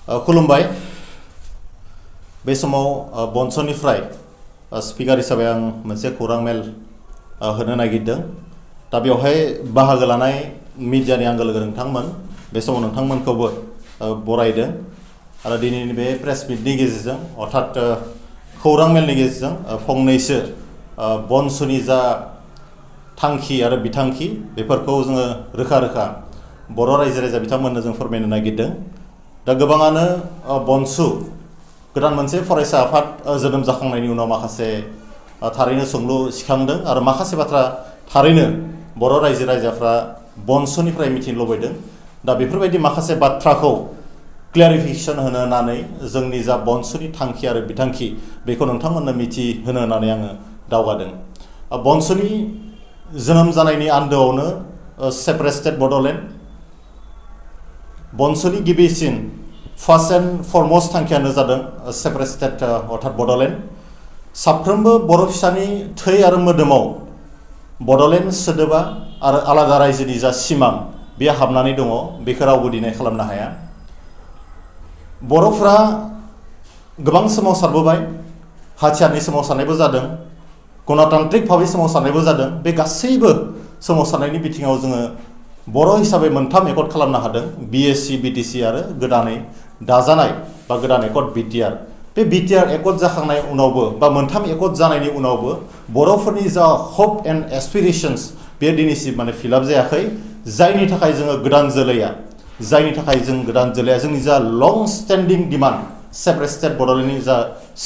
खुलुमबाय बे समाव बन्सनिफ्राय स्पिकार हिसाबै आं मोनसे खौरां मेल होनो नागिरदों दा बेवहाय बाहागो लानाय मिडियानि आंगो लोगो नोंथांमोन बे समाव नोंथांमोनखौबो बरायदों आरो दिनैनि बे प्रेस मिटनि गेजेरजों अर्थात खौरां मेलनि गेजेरजों फंनैसो बन्सनि जा थांखि आरो बिथांखि बेफोरखौ जोङो रोखा रोखा बर' रायजो राजा बिथांमोननो जों फोरमायनो नागिरदों दा गोबाङानो बन्सु गोदान मोनसे फरायसा आफाद जोनोम जाखांनायनि उनाव माखासे थारैनो सोंलु सिखांदों आरो माखासे बाथ्रा थारैनो बर' रायजो राजाफ्रा बन्सनिफ्राय मिथिनो लुबैदों दा बेफोरबायदि माखासे बाथ्राखौ क्लियारिफिकेसन होनो होननानै जोंनि जा बन्सनि थांखि आरो बिथांखि बेखौ नोंथांमोननो मिथिहोनो होननानै आङो दावगादों बन्सनि जोनोम जानायनि आन्दोआवनो सेपारेट स्टेट बड'लेण्ड बन्सनि गिबिसिन फार्स्ट एन्ड फरमस्ट थांखियानो जादों सेपारेट स्टेट अर्थात बड'लेण्ड साफ्रोमबो बर' फिसानि थै आरो मोदोमाव बड'लेण्ड सोदोबा आरो आलादा रायजोनि जा सिमां बेयो हाबनानै दङ बेखौ रावबो डिनाय खालामनो हाया बर'फ्रा गोबां सोमावसारबोबाय हाथियारनि सोमावसारनायबो जादों गणतान्त्रिक भाबै सोमावसारनायबो जादों बे गासैबो सोमावसारनायनि बिथिङाव जोङो बर' हिसाबै मोनथाम एकर्ड खालामनो हादों बिएससि बिटिसि आरो गोदानै दाजानाय बा गोदान एकर्ड बिटिआर बे बिटिआर एकर्ड जाखांनाय उनावबो बा मोनथाम एकर्ड जानायनि उनावबो बर'फोरनि जा हप एन्ड एसपिरेशन्स बे दिनैसिम माने फिलआप जायाखै जायनि थाखाय जोङो गोदान जोलैया जोंनि जा लं स्टेन्डिं डिमान्ड सेपारेट स्टेट बड'लेण्डनि जा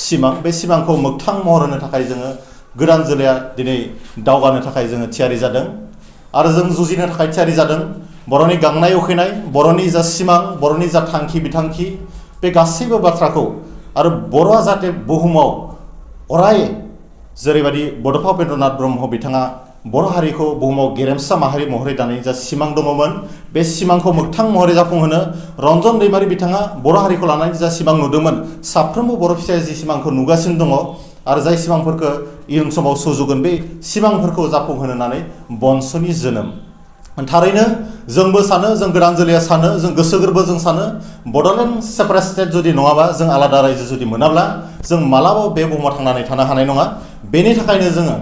सिमां बे सिमांखौ मोगथां महर होनो थाखाय जोङो गोदान जोलैया दिनै दावगानो थाखाय जोङो थियारि जादों आरो जों जुजिनो थाखाय थियारि जादों बर'नि गांनाय उखैनाय बर'नि जा सिमां बर'नि जा थांखि बिथांखि बे गासैबो बाथ्राखौ आरो बर'आ जाहाथे बुहुमाव अराय जेरैबायदि बड'फा उपेन्द्रनाथ ब्रह्म बिथाङा बर' हारिखौ बुहुमाव गेरेमसा माहारि महरै दानायनि जा सिमां दङमोन बे सिमांखौ मोगथां महरै जाफुंहोनो रन्जन दैमारि बिथाङा बर' हारिखौ लानानै जा सिमां नुदोंमोन साफ्रोमबो बर' फिसाया जि सिमांखौ नुगासिनो दङ आरो जाय सिमांफोरखौ इयुन समाव सुजुगोन बे सिमांफोरखौ जाफुंहोनो होननानै बन्सनि जोनोम थारैनो जोंबो सानो जों गोदान जोलैया सानो जों गोसो गोरबो जों सानो बड'लेण्ड सेपारेट स्टेट जुदि नङाबा जों आलादा रायजो जुदि मोनाब्ला जों मालाबाबो बे बुहुमाव थांनानै थानो हानाय नङा बेनि थाखायनो जोङो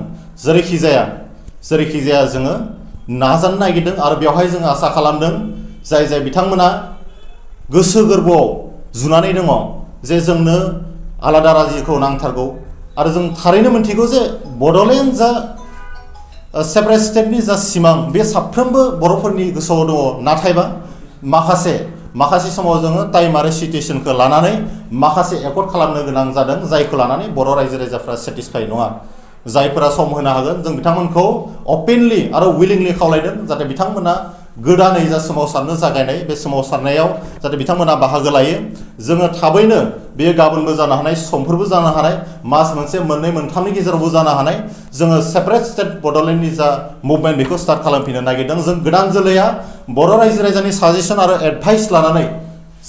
जेरैखि जाया जोङो नाजानो नागिरदों आरो बेवहाय जोङो आसा खालामदों जाय बिथांमोना गोसो गोरबोआव जुनानै दङ जे जोंनो आलादा रायजोखौ नांथारगौ आरो जों थारैनो मिन्थिगौ जे बड'लेण्ड जा सेपारेट स्टेटनि जा सिमां बे साफ्रोमबो बर'फोरनि गोसोआव दङ नाथायबा माखासे समाव जोङो टाइम आरो सिटुएसनखौ लानानै माखासे एकर्ड खालामनो गोनां जादों जायखौ लानानै बर' रायजो राजाफ्रा सेटिसफाइ नङा जायफोरा सम होनो हागोन जों बिथांमोनखौ अपेनलि आरो उइलिंलि खावलायदों जाहाथे बिथांमोना गोदानै जा सोमावसारनो जागायनाय बे सोमावसारनायाव जाहाथे बिथांमोना बाहागो लायो जोङो थाबैनो बेयो गाबोनबो जानो हानाय समफोरबो जानो हानाय मास मोनसे मोननै मोनथामनि गेजेरावबो जानो हानाय जोङो सेपारेट स्टेट बड'लेण्डनि जा मुभमेन्ट बेखौ स्टार्ट खालामफिननो नागिरदों जों गोदान जोलैया बर' रायजो राजानि साजेसन आरो एडभाइस लानानै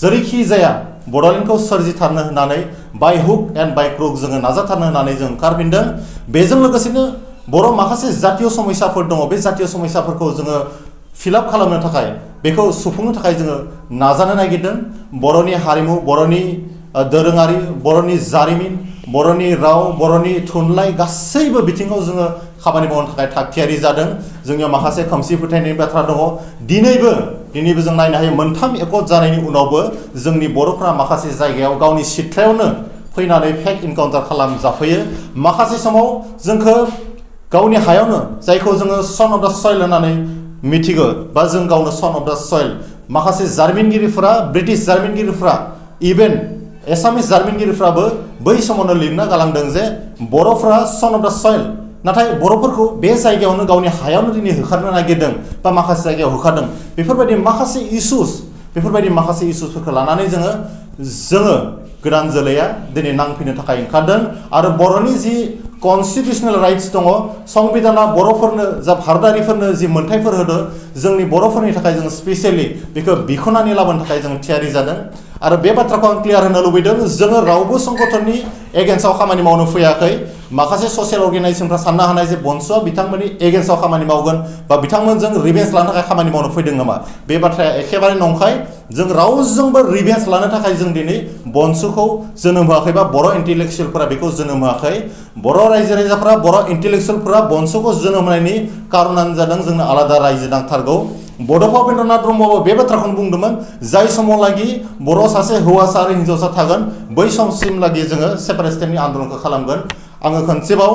जेरैखि जाया बड'लेण्डखौ सोरजिथारनो होननानै by hook and by crook जोङो नाजाथारनो होननानै जों ओंखारफिनदों बेजों लोगोसेनो बर' माखासे जातीय समस्याफोर दङ बे जातीय समस्याफोरखौ जोङो फिलआप खालामनो थाखाय बेखौ सुफुंनो थाखाय जोङो नाजानो नागिरदों बर'नि हारिमु बर'नि दोरोङारि बर'नि जारिमिन बर'नि राव बर'नि थुनलाइ गासैबो बिथिङाव जोङो खामानि मावनो थाखाय थागथियारि जादों जोंनियाव माखासे खोमसि फोथायनायनि बाथ्रा दङ दिनैबो जों नायनो हायो मोनथाम एकर्ड जानायनि उनावबो जोंनि बर'फ्रा माखासे जायगायाव गावनि सिथ्लायावनो फैनानै फेक इनकाउन्टार खालामजाफैयो माखासे समाव जोंखौ गावनि हायावनो जायखौ जोङो सन अफ द सयल होननानै मिथिगौ बा जों गावनो सन अफ द सयल माखासे जारिमिनगिरिफोरा ब्रिटिश जारिमिनगिरिफोरा इभेन एसामिस जारिमिनगिरिफ्राबो बै समावनो लिरना गालांदों जे बर'फ्रा सन अफ द सयल नाथाय बर'फोरखौ बे जायगायावनो गावनि हायावनो दिनै होखारनो नागिरदों बा माखासे जायगायाव होखारदों बेफोरबायदि माखासे इस्युसफोरखौ लानानै जोङो गोदान जोलैया दिनै नांफैनो थाखाय ओंखारदों आरो बर'नि जि कन्स्टिटिउसनेल राइट्स दङ संबिधाना बर'फोरनो जा भारतारिफोरनो जि मोन्थाइफोर होदों जोंनि बर'फोरनि थाखाय जों स्पेसियेलि बेखौ बिख'नानै लाबोनो थाखाय जों थियारि जादों आरो बे बाथ्राखौ आं क्लियार होनो लुबैदों जोङो रावबो संगठननि एगेन्स्टआव खामानि मावनो फैयाखै माखासे ससियेल अर्गेनाइजेशनफ्रा साननो हानाय जे बन्सुआ बिथांमोननि एगेन्स्टआव खामानि मावगोन बा बिथांमोनजों रिभेन्स लानो थाखाय खामानि मावनो फैदों नामा बे बाथ्राया एखेबारे नंखाय जों रावजोंबो रिभेन्स लानो थाखाय जों दिनै बन्सुखौ जोनोम होआखै बा बर' इन्टेलेक्सुयेलफोरा बेखौ जोनोम होआखै बर' रायजो राजाफोरा बर' इन्टेलेक्सुयेलफोरा बन्सुखौ जोनोम होनायनि कारनानो जादों जोंनो आलादा रायजो नांथारगौ बड'फा उपेन्द्रनाथ ब्रह्मआबो बे बाथ्राखौनो बुंदोंमोन जाय समावलागि बर' सासे हौवासा आरो हिन्जावसा थागोन बै समसिमलागि जोङो सेपारेट स्टेटनि आन्दोलनखौ खालामगोन आङो खनसेबाव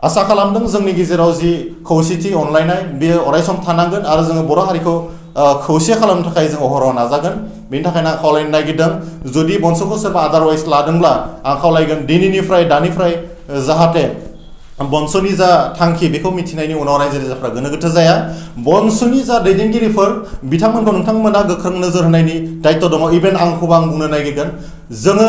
आसा खालामदों जोंनि गेजेराव जि खौसेथि अनलायनाय बेयो अरायसम थानांगोन आरो जोङो बर' हारिखौ खौसे खालामनो थाखाय जों हराव नाजागोन बेनि थाखायनो आं खावलायनो नागिरदों जुदि बन्सुखौ सोरबा आदारवाइज लादोंब्ला आं खावलायगोन दिनैनिफ्राय दानिफ्राय जाहाथे बन्सुनि जा थांखि बेखौ मिथिनायनि उनाव रायजो राजाफ्रा गोनो गोथो जाया बन्सुनि जा दैदेनगिरिफोर बिथांमोनखौ नोंथांमोना गोख्रों नोजोर होनायनि दायित्व दङ इभेन आंखौबो आं बुंनो नागिरगोन जोङो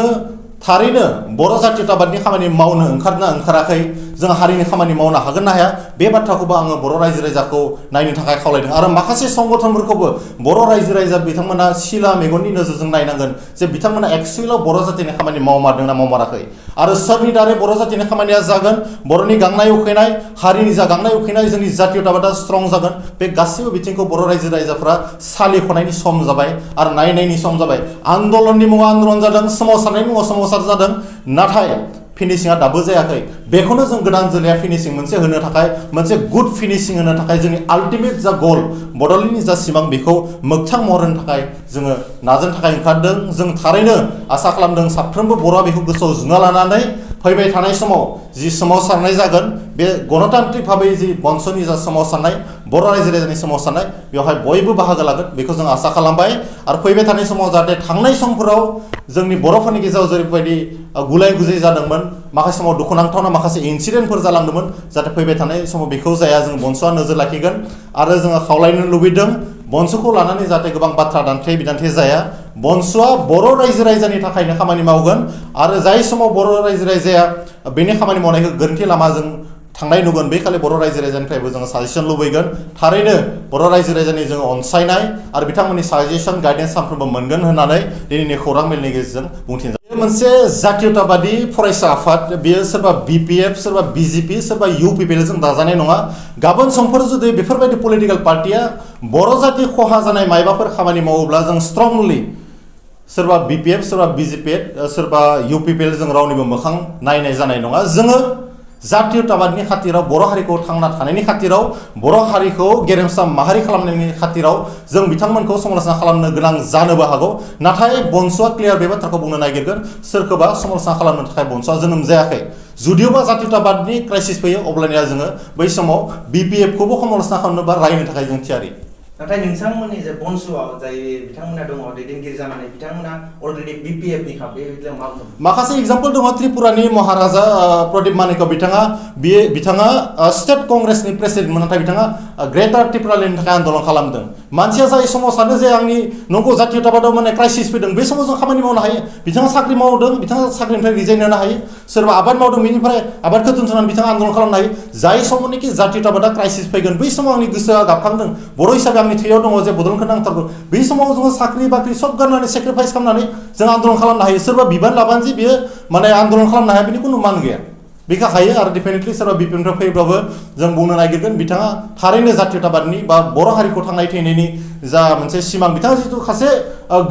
थारैनो बर' जातीयताबादनि खामानि मावनो ओंखारना ओंखाराखै जों हारिनि खामानि मावनो हागोन ना हाया बे बाथ्राखौबो आङो बर' रायजो राजाखौ नायनो थाखाय खावलायदों आरो माखासे संगठनफोरखौबो बर' रायजो राजा बिथांमोना सिला मेगननि नोजोरजों नायनांगोन जे बिथांमोना एक्सुवेलाव बर' जातिनि खामानि मावमारदोंना मावमाराखै आरो सोरनि दारै बर' जातिनि खामानिया जागोन बर'नि गांनाय उखैनाय हारिनि जा गांनाय उखैनाय जोंनि जातीयताबादा स्ट्रं जागोन बे गासैबो बिथिंखौ बर' रायजो राजाफ्रा सालिख'नायनि सम जाबाय आरो नायनायनि सम जाबाय आन्दलननि मुङाव आन्दलन जादों सोमावसारनायनि मुङाव सोमावसार जादों नाथाय फिनिशिंआ दाबो जायाखै बेखौनो जों गोदान जोलैया फिनिशिं मोनसे होनो थाखाय मोनसे गुड फिनिशिं होनो थाखाय जोंनि आल्टिमेट जा गल बड'लेण्डनि जा सिमां बेखौ मोगथां महर होनो थाखाय जोङो नाजानो थाखाय ओंखारदों जों थारैनो आसा खालामदों साफ्रोमबो बर'आ बेखौ गोसोआव जुना लानानै फैबाय थानाय समाव जि सोमावसारनाय जागोन बे गणतान्त्रिक भाबै जि बन्सुनि जा सोमावसारनाय बर' रायजो राजानि सोमावसारनाय बेवहाय बयबो बाहागो लागोन बेखौ जों आसा खालामबाय आरो फैबाय थानाय समाव जाहाथे थांनाय समफोराव जोंनि बर'फोरनि गेजेराव जेरैबायदि गुलाय गुजाय जादोंमोन माखासे समाव दुखुनांथावना माखासे इन्सिडेन्टफोर जालांदोंमोन जाहाथे फैबाय थानाय समाव बेखौ जाया जों बन्सुआ नोजोर लाखिगोन आरो जोङो खावलायनो लुबैदों बन्सुखौ लानानै जाहाथे गोबां बाथ्रा दान्थे बिदान्थे जाया बन्सुआ बर' रायजो राजानि थाखायनो खामानि मावगोन आरो जाय समाव बर' रायजो राजाया बेनि खामानि मावनायखौ गोरोन्थि लामाजों थांनाय नुगोन बे खालि बर' रायजो राजानिफ्रायबो जोङो साजेसन लुबैगोन थारैनो बर' रायजो राजानि जोङो अनसायनाय आरो बिथांमोननि साजेसन गाइडेन्स सानफ्रोमबो मोनगोन होननानै दिनैनि खौरां मेलनि गेजेरजों बुंथिनाय जायो मोनसे जातीयताबादि फरायसा आफाद बेयो सोरबा BPF सोरबा BJP सोरबा UPPL जों दाजानाय नङा गाबोन समफोर जुदि बेफोरबायदि पलिटिकेल पार्टिया बर' जाति खहा जानाय मायबाफोर खामानि मावोब्ला जों स्ट्रंलि सोरबा BPF सोरबा BJP सोरबा UPPL जों रावनिबो मोखां नायनाय जानाय नङा जोङो जातीयताबादनि खाथिराव बर' हारिखौ थांना थानायनि खाथिराव बर' हारिखौ गेरेमसा माहारि खालामनायनि खाथिराव जों बिथांमोनखौ समालोचना खालामनो गोनां जानोबो हागौ नाथाय बन्सुआ क्लियार बे बाथ्राखौ बुंनो नागिरगोन सोरखौबा समालोचना खालामनो थाखाय बन्सुआ जोनोम जायाखै जुदियोबा जातीयताबादनि क्राइसिस फैयो अब्लानिया जोङो बै समाव BPF खौबो समालोचना खालामनो बा रायनो थाखाय जों थियारि नाथाय नोंथांमोननि जे बन्सुआव जाय बिथांमोना दङ दैदेनगिरि जानानै बिथांमोना अलरेडि BPF नि बे माखासे एग्जाम्पल दङ त्रिपुरानि महाराजा प्रदीप मानिक बिथाङा स्टेट कंग्रेसनि प्रेसिडेन्टमोन नाथाय बिथाङा ग्रेटार त्रिपुरानि थाखाय आन्दोलन खालामदों मानसिया जाय समाव सानो जे आंनि नंगौ जातीयताबादाव माने क्राइसिस फैदों बे समाव जों खामानि मावनो हायो बिथाङा साख्रि मावदों बिथाङा साख्रिनिफ्राय रिजाइन होनो हायो सोरबा आबाद मावदों बेनिफ्राय आबादखौ दोनथ'नानै बिथाङा आन्दोलन खालामनो हायो जाय समावनोखि जातीयताबादा क्राइसिस फैगोन बै समाव आंनि गोसोआ गाबखांदों बर' हिसाबै आंनि थैयाव दङ जे बड'लेण्डखौ नांथारगौ बै समाव जोङो साख्रि बाख्रि सब गारनानै सेक्रिफाइस खालामनानै जों आन्दोलन खालामनो हायो सोरबा बिबान लाबानो जे बियो माने आन्दोलन खालामनो हाया बेनि खुनु मान गैया बेखौ हायो आरो डेफिनेटलि सोरबा BPF फैब्लाबो जों बुंनो नागिरगोन बिथाङा थारैनो जातीयताबादनि बा बर' हारिखौ थांनाय थैनायनि जा मोनसे सिमां बिथाङा जिथु सासे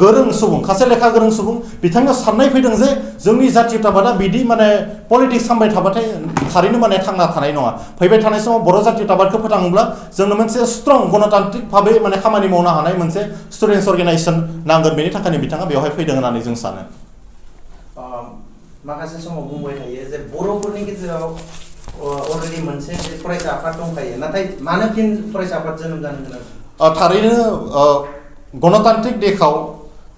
गोरों सुबुं सासे लेखा गोरों सुबुं बिथांनियाव साननाय फैदों जे जोंनि जातीयताबादा बिदि माने पलिटिक्स खालामबाय थाबाथाय थारैनो माने थांना थानाय नङा फैबाय थानाय समाव बर' जातीयताबादखौ फोथांनोब्ला जोंनो मोनसे स्ट्रं गणतान्त्रिक भाबै माने खामानि मावनो हानाय मोनसे स्टुडेन्टस अर्गेनाइजेसन नांगोन बेनि थाखायनो बिथाङा बेवहाय फैदों होननानै जों सानो माखासे समाव बुंबाय थायो जे बर'फोरनि गेजेराव अलरेडि मोनसे फरायसा आफाद दंखायो नाथाय मानो फिन फरायसा आफाद जोनोम जानो गोनां थारैनो गणतान्त्रिक देशआव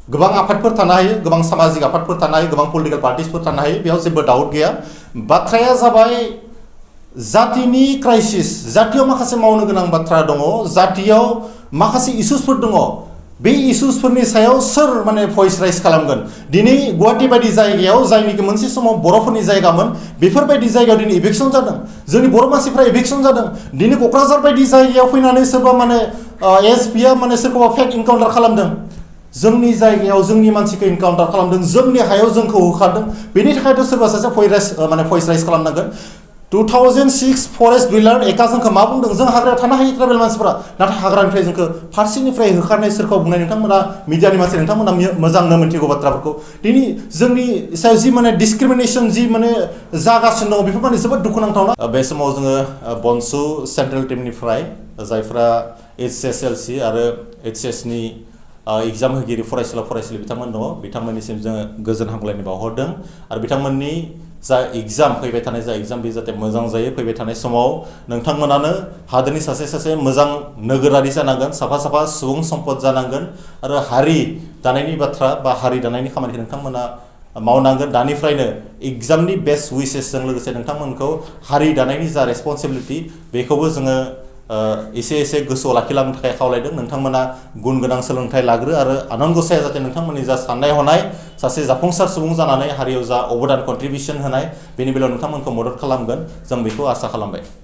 गोबां आफादफोर थानो हायो गोबां सामाजिक आफादफोर थानो हायो गोबां पलिटिकेल पार्टिसफोर थानो हायो बेयाव जेबो डाउट गैया बाथ्राया जाबाय जातिनि क्राइसिस जातियाव माखासे मावनो गोनां बाथ्रा दङ जातियाव माखासे इस्युसफोर दङ बे इस्युसफोरनि सायाव सोर माने भइस राइज खालामगोन दिनै गुवाहाटी बायदि जायगायाव जायनिखि मोनसे समाव बर'फोरनि जायगामोन बेफोरबायदि जायगायाव दिनै इभिक्सन जादों जोंनि बर' मानसिफ्रा इभिक्सन जादों दिनै क'क्राझार बायदि जायगायाव फैनानै सोरबा माने एसपिया माने सोरखौबा फेक इनकाउन्टार खालामदों जोंनि जायगायाव जोंनि मानसिखौ इनकाउन्टार खालामदों जोंनि हायाव जोंखौ होखारदों बेनि थाखायथ' सोरबा सासे भइस राइज खालामनांगोन 2006 फरेस्ट बिल्डार एका जोंखौ मा बुंदों जों हाग्रायाव थानो हायो ट्राइबेल मानसिफोरा नाथाय हाग्रानिफ्राय जोंखौ फारसेनिफ्राय होखारनाय सोरखौ बुंनाय नोंथांमोना मिडियानि मानसि नोंथांमोना मोजांनो मिथिगौ बाथ्राफोरखौ दिनै जोंनि सायाव जि माने डिसक्रिमिनेसन जि माने जागासिनो दङ बेफोर माने जोबोद दुखुनांथावना बे समाव जोङो बनसु सेन्ट्रेल टीमनिफ्राय जायफ्रा HSLC आरो HSनि एग्जाम होगिरि फरायसुला फरायसुलि बिथांमोन दङ बिथांमोननिसिम जोङो गोजोन हामलायनाय बावहरदों आरो बिथांमोननि जा एग्जाम फैबाय थानाय जा एग्जाम बे जाहाथे मोजां जायो फैबाय थानाय समाव नोंथांमोनानो हादोरनि सासे मोजां नोगोरारि जानांगोन साफा सुबुं सम्पद जानांगोन आरो हारि दानायनि बाथ्रा बा हारि दानायनि खामानिखौ नोंथांमोना मावनांगोन दानिफ्रायनो एग्जामनि बेस्ट विशेसजों लोगोसे नोंथांमोनखौ हारि दानायनि जा रेसपन्सिबिलिटि बेखौबो जोङो एसे गोसोआव लाखिलांनो थाखाय खावलायदों नोंथांमोना गुन गोनां सोलोंथाइ लाग्रो आरो आनान गसाया जाहाथे नोंथांमोननि जा साननाय हनाय सासे जाफुंसार सुबुं जानानै हारियाव जा अबदान कन्ट्रिबिउसन होनाय बेनि बेलायाव नोंथांमोनखौ मदद खालामगोन जों बेखौ आसा खालामबाय